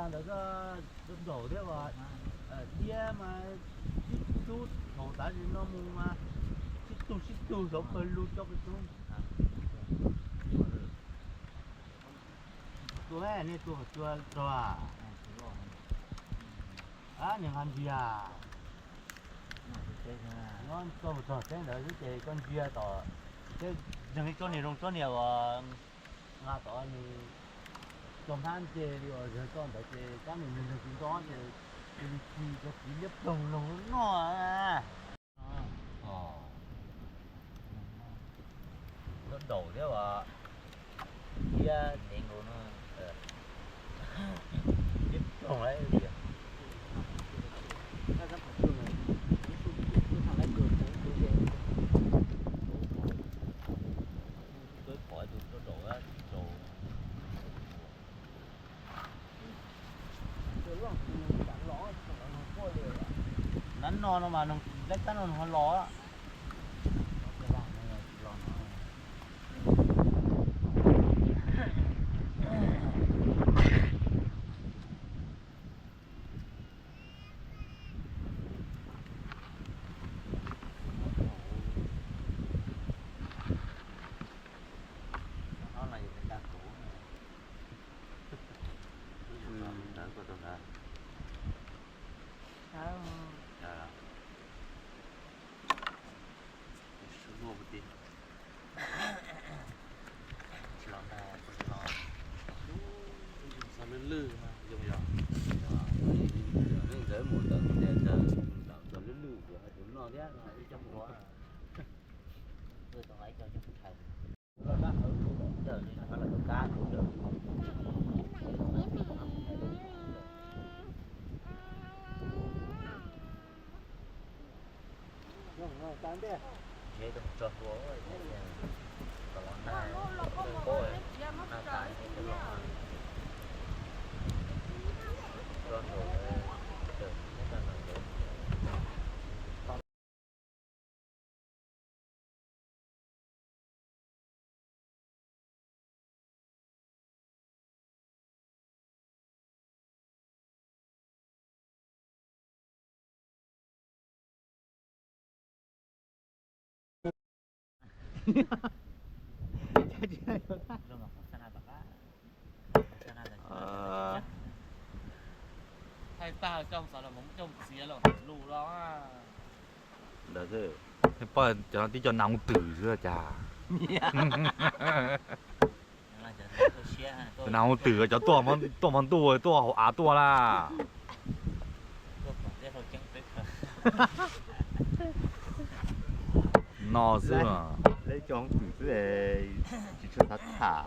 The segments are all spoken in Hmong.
Ntawd koj nraum thiab as, diab mas sib tug thaum tav sim no mus mas sib tug sib tug xauv pawg lug coj pawg tug. Tua, nej tua qhov cua rog. Ab, niag nqa ntiag. Nyob txog tog teb ntawd xwb ces koj ntsia tom, tseem li tsob niag zoo tsob niag uas nqa tod nws cog hnab nce li uas yog txog ntawd ces kab nws nws nws tsis nto ces cia li ci cov txiv liab ploog lug noj. Cov daum thiab as, thiab ceev nkaus no, liab ploog li. Tuaj phom tus cov daum tsis tau. Nab no no mas nws laib tab no nws ho los. Tsis los ntag, tsis los. Txog lwj lwj no zoo yog. Ntawd mus ntawd ntawd ntawd txog lwj lwj ces hais tus no thiab no ib cov mus. Thaij tag coj xov los coj txiav los lus los. Poj cov no tib co nas hu twm xwb cas. Nas hu twm cov tuaj hmo ntuj tuaj hauv av tuaj na. No xwb. Lawv cov hu twm xwb, tsis tshua xav tham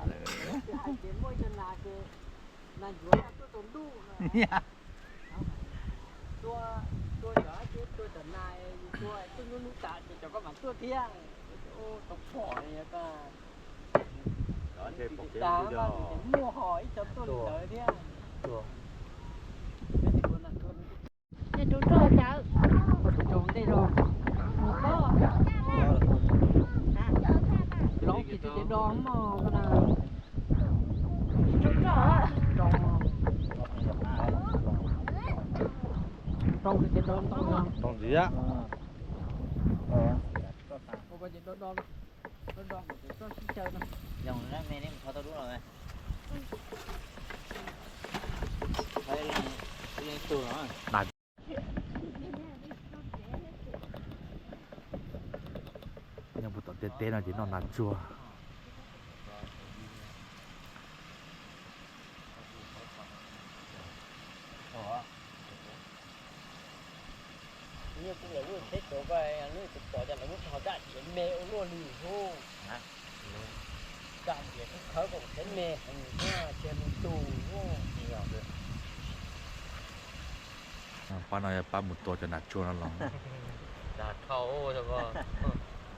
lawm. Muaj ho ib co tuaj li ntawd thiab. Niag rau roj cawv. Mus koj. Los ces tsis do mog ko na. Rau roj. Rau ces do ntoo. Rau ntxiv. Ua ko ces do do. Do do kuv tsis txawj sib caw no. Yog me nej mus thov tau dub los. Nyob puag tom tej teb no ces noj nas tsuag. Nyiaj kuv lawv lub tsheb cov ko, lub tus pom cas lawv muab tso daj tsev me ua luaj li hu. Daj tsev khawb khawb kom tsev me, tsev me tus hu. Pab no yog pab mus tua cov nas tsuag no los. Dag dhau.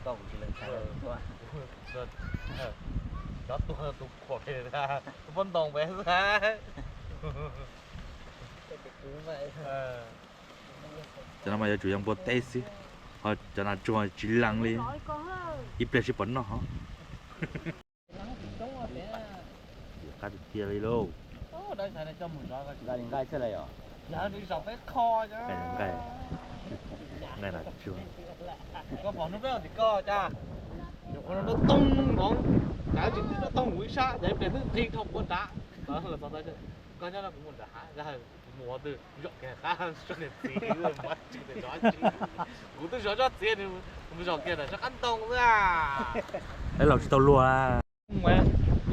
Koj kuv tsis lees tshaj. Cov tuag tus khuam pem, tus pob ntoo pem xwb. Cov no mas yuav tsum yog npua teb xwb, ho cov nas tsuag tsis lees li, ib pliag sib pom noj ho. Qab tiag tiag li lauj. Nqaij xwb las yog? Nqaij, nqaij no tsuag. Koj pom hnub peb ua tim koj cas? Nyuam qhuav no rau toog no, cas tsis twb rau toog kuv ib sab, cas ib pliag twb nqig dhau kuv nrad. Koj nyob no kuv mus nram hav, kuv mus ua twg zaum kiag qab tso niam txiv, kuv twb zov tsob txiv, kuv mus zaum kiag nram sab qab ntoo xwb. Peb los tsis tau luag.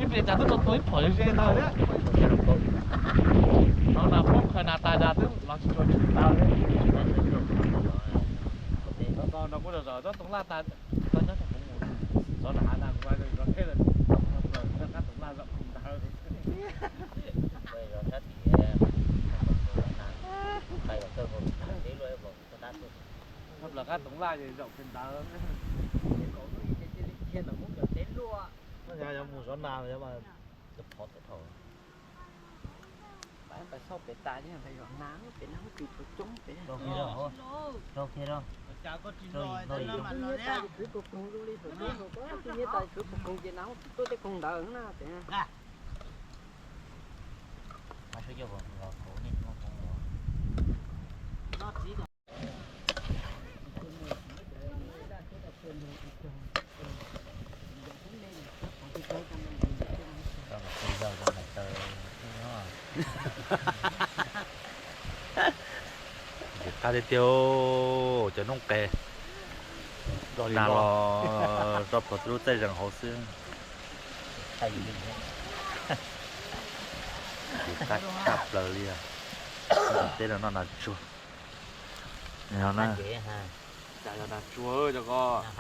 Ib pliag cas twb tau tua ib phom ze ntag thiab. No na poob khaws nas tas cas twb los tsis tshua tsis tau thiab. No kuj zom zaws tsob toog laj tas, koj nyob rau kuv mus zov nram hav ntag, kuv mam zov thiab, rov qab toov laj zaum ntag. Rov qab toov laj ces zaum kiag ntawd. Cia li cia ntawm Hmoob cov teb luaj. Yog mus zov nas, cov phom teb thaum Pais xauj pem tas, pem nas, pem nas twm tshuav coob pem. Rau kiag, rau kiag, rau kiag. Kuv niam tais kwv koog koog zoo li thaum ub, kuv niam tais kwv koog koog ces nas twm tuaj tej koog ntawd na pem. Ntxim qab tiag tiag, cov noob qes. Dag los rau puag lub txaij zees hauv xwb. Ntxim qab tshaj plaws li os. Teb los noj nas tsuag.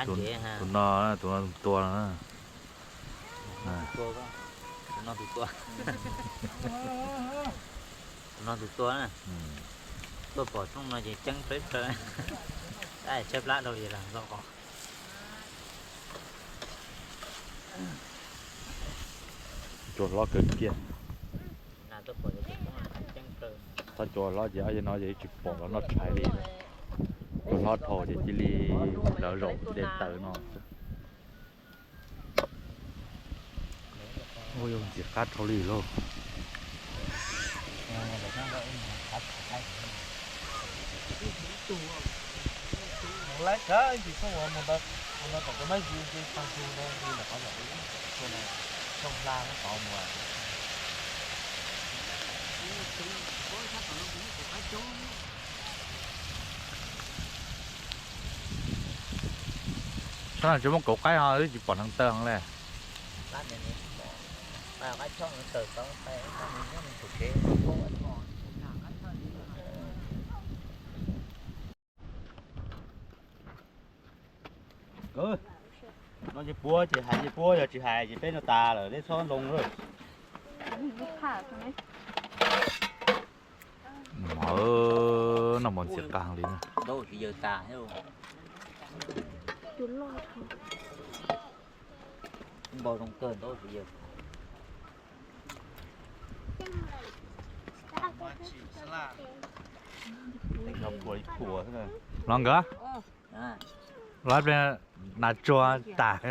Tus no, tus no tus tua no. Tus no tus tua na. Tuaj pom rooj no ces ceeb plawg plawg. Tshaib plab dhau li los. Cua hlob kawg kiag. Txhob cua hlob ces ob yawg no ces tsis pom los noj tshais li. Cua hlob dhau ces cia li lawv zaum de taws no. Ua yog ntxim qab dhau li lauj. Sab no tsis muaj kauv qaib ho twb tsis pom hneev taw heev li. No ces puab ces hais ces puab, yog tsis hais ces peb no tas lawm, neb txhob ntoo lawm. Mov, noj mov ntxim qab li. Ntaub siv yawg tas thiab. Npau zoo kawg ntaub siv yawg. Los nkawd, los ib pliag nas tsuag tas.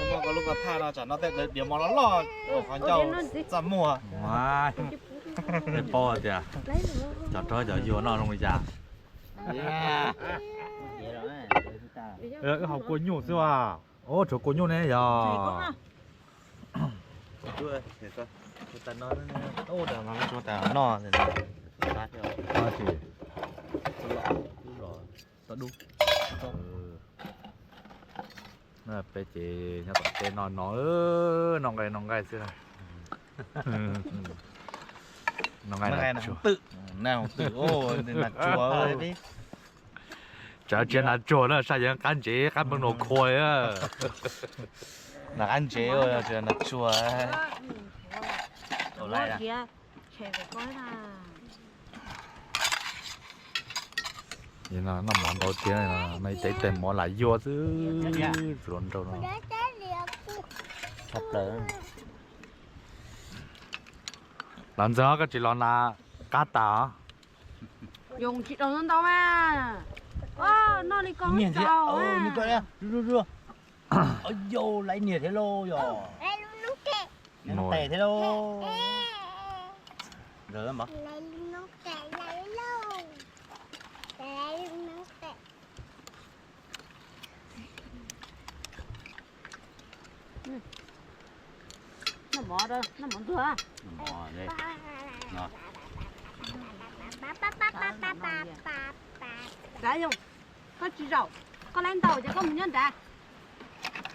Koj lub ko thaj no tsam no tej diav mov loj loj, qhov ncauj txaj muag. Tej paub tias cov rog cov yuag noj zoo li cas. Wb haus kua nyuj xwb as. Ub, tshuav kua nyuj ne yog. Peb ces nyob tom teb no no, noj nqaij noj nqaij xwb. Noj nqaij nas tsuag. Tsam tsis yog nas tsuag na, saj yeej qab ntsev qab nplooj nua khua li. Nas qab ntsev, nas tsuag. Noj mov ntau tiag, no ib tes mov lam yuag xwb, tsis los nrau no. Tshaj plaws. Los Ntxawg, koj tsis los na, qab tas os. Yoo tsis daus ntau mas. Noj li ko. Yau, laiv niam thiab lauj yog. Tes thiab lauj. Noj mov, noj mov ntxuag. Kav Yoo, koj tsis zaum, koj laiv ntau ces koj mus nyob nrad.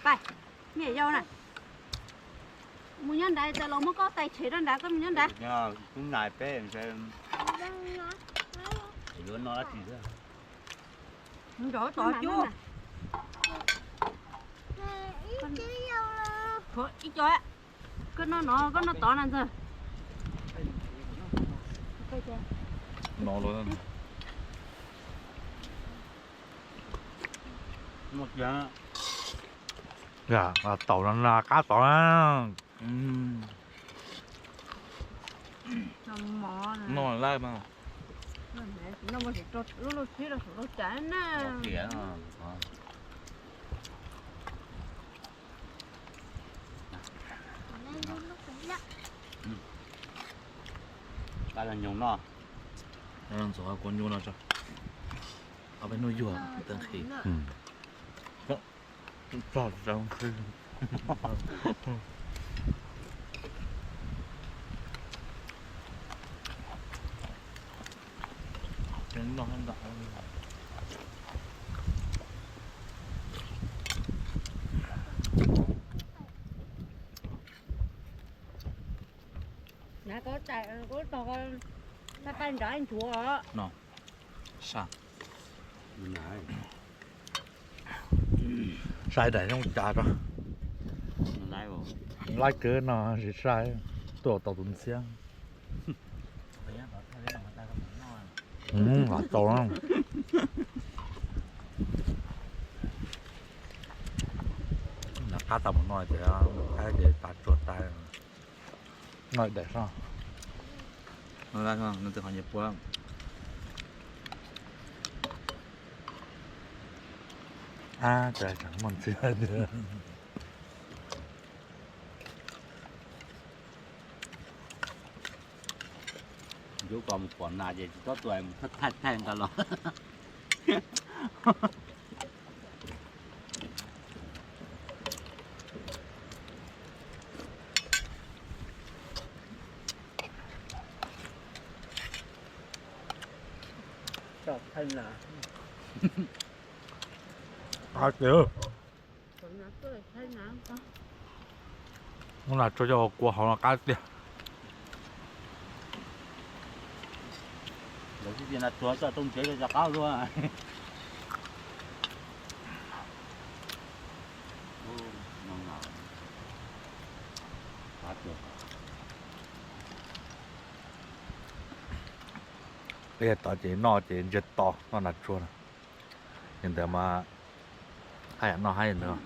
Pais, me nyuam yau na. Mus nyob nrad, tas los muab koj tais tshem rau nrad, koj mus nyob nrad. Nrov tod cuab. Ib co, koj noj no, koj noj tod na Ntxawg. Taum no qab tod na. Noj lawm mas. Ntxuav kua nyuj no tso, ob peb hnub yuag tawm nqhis. Txog nqhis. Nrad ko tais, kuv tog ko, pab pab nrad ntsuav os. Sai daim zoo cas tso. Laib kawg no tsis sai, tuaj tau tus ntxhiab. Los tau. Nov qab tas mus no ces, qab ces tas tsuag tas. Noj daim soj. Noj qhov nyias puab. Ab, cas tseem muaj ntxhiab tiag. Yuav kom mus pom nas ces tsis txhob tuaj, mus thaij thaij nqa los. Qab tiag. Muab nas tsuag coj kua hauv no qab tiag. Lawv tsis tias nas tsuag coj rooj tsev cov qab luaj. Peb tod ces noj ces ntsiag to noj nas tsuag no. Yog ntawd mas haj yam noj haj yam ntawd.